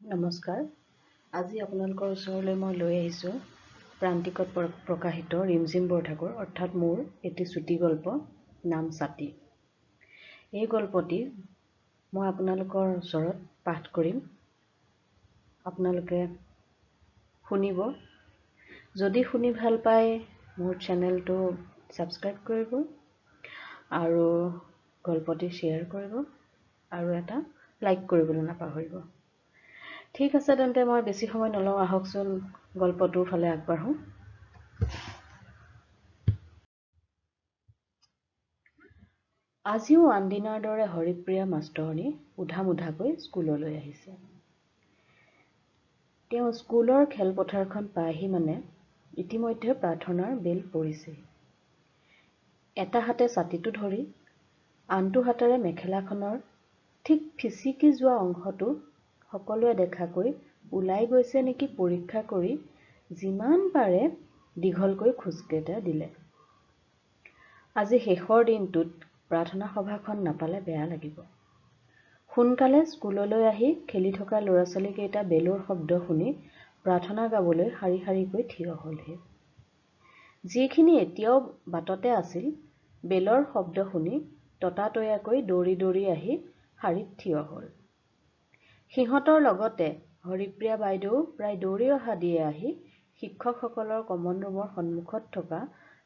নমস্কাৰ, আজি আপোনালোকৰ ওচৰলৈ মই লৈ আহিছোঁ প্ৰান্তিকত প্ৰকাশিত ৰিমঝিম বৰঠাকুৰ অৰ্থাৎ মোৰ এটি চুটি গল্প, নাম ছাতি। এই গল্পটি মই আপোনালোকৰ ওচৰত পাঠ কৰিম, আপোনালোকে শুনিব। যদি শুনি ভাল পায় মোৰ চেনেলটো ছাবস্ক্ৰাইব কৰিব আৰু গল্পটি শ্বেয়াৰ কৰিব আৰু এটা লাইক কৰিবলৈ নাপাহৰিব। ঠিক আছে, তেন্তে মই বেছি সময় নলওঁ, আহকচোন গল্পটোৰ ফালে আগবাঢ়োঁ। আজিও আনদিনাৰ দৰে হৰিপ্ৰিয়া মাষ্টৰণী উধামুধাকৈ স্কুললৈ আহিছে। তেওঁ স্কুলৰ খেলপথাৰখন পাইহি মানে ইতিমধ্যে প্ৰাৰ্থনাৰ বেল পৰিছে। এটা হাতে ছাতিটো ধৰি আনটো হাতেৰে মেখেলাখনৰ ঠিক ফিচিকি যোৱা অংশটো সকলোৱে দেখাকৈ ওলাই গৈছে নেকি পৰীক্ষা কৰি যিমান পাৰে দীঘলকৈ খোজকেইটা দিলে। আজি শেষৰ দিনটোত প্ৰাৰ্থনা সভাখন নাপালে বেয়া লাগিব। সোনকালে স্কুললৈ আহি খেলি থকা ল'ৰা ছোৱালীকেইটা বেলৰ শব্দ শুনি প্ৰাৰ্থনা গাবলৈ শাৰী শাৰীকৈ থিয় হ'লহি। যিখিনি এতিয়াও বাটতে আছিল বেলৰ শব্দ শুনি ততাতৈয়াকৈ দৌৰি দৌৰি আহি শাৰীত থিয় হ'ল। সিহঁতৰ লগতে হৰিপ্ৰিয়া বাইদেউ প্ৰায় দৌৰি অহা দিয়ে আহি শিক্ষকসকলৰ কমন ৰুমৰ সন্মুখত থকা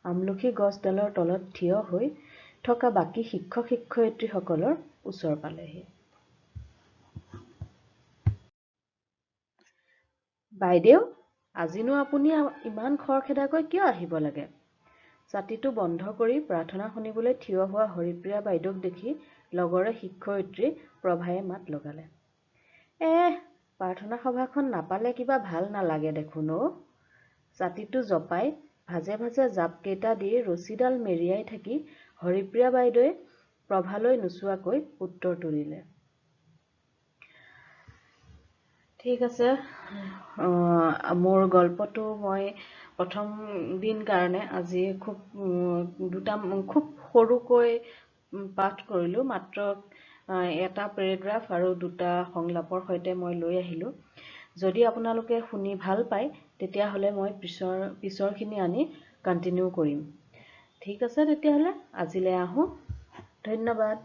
আমলখি গছডালৰ তলত থিয় হৈ থকা বাকী শিক্ষক শিক্ষয়িত্ৰীসকলৰ ওচৰ পালেহি। বাইদেউ, আজিনো আপুনি ইমান খৰখেদাকৈ কিয় আহিব লাগে? ছাতিটো বন্ধ কৰি প্ৰাৰ্থনা শুনিবলৈ থিয় হোৱা হৰিপ্ৰিয়া বাইদেউক দেখি লগৰে শিক্ষয়িত্ৰী প্ৰভায়ে মাত লগালে। এহ, প্ৰাৰ্থনা সভাখন নাপালে কিবা ভাল নালাগে দেখোন অ'। ছাতিটো জপাই ভাজে ভাজে জাপকেইটা দি ৰছীডাল মেৰিয়াই থাকি হৰিপ্ৰিয়া বাইদেৱে প্ৰভালৈ নোচোৱাকৈ উত্তৰটো দিলে। ঠিক আছে, মোৰ গল্পটো মই প্ৰথম দিন কাৰণে আজি খুব দুটা খুব সৰুকৈ পাঠ কৰিলোঁ, মাত্ৰ এটা পেৰেগ্ৰাফ আৰু দুটা সংলাপৰ সৈতে মই লৈ আহিলোঁ। যদি আপোনালোকে শুনি ভাল পায় তেতিয়াহ'লে মই পিছৰখিনি আনি কণ্টিনিউ কৰিম। ঠিক আছে, তেতিয়াহ'লে আজিলৈ আহোঁ, ধন্যবাদ।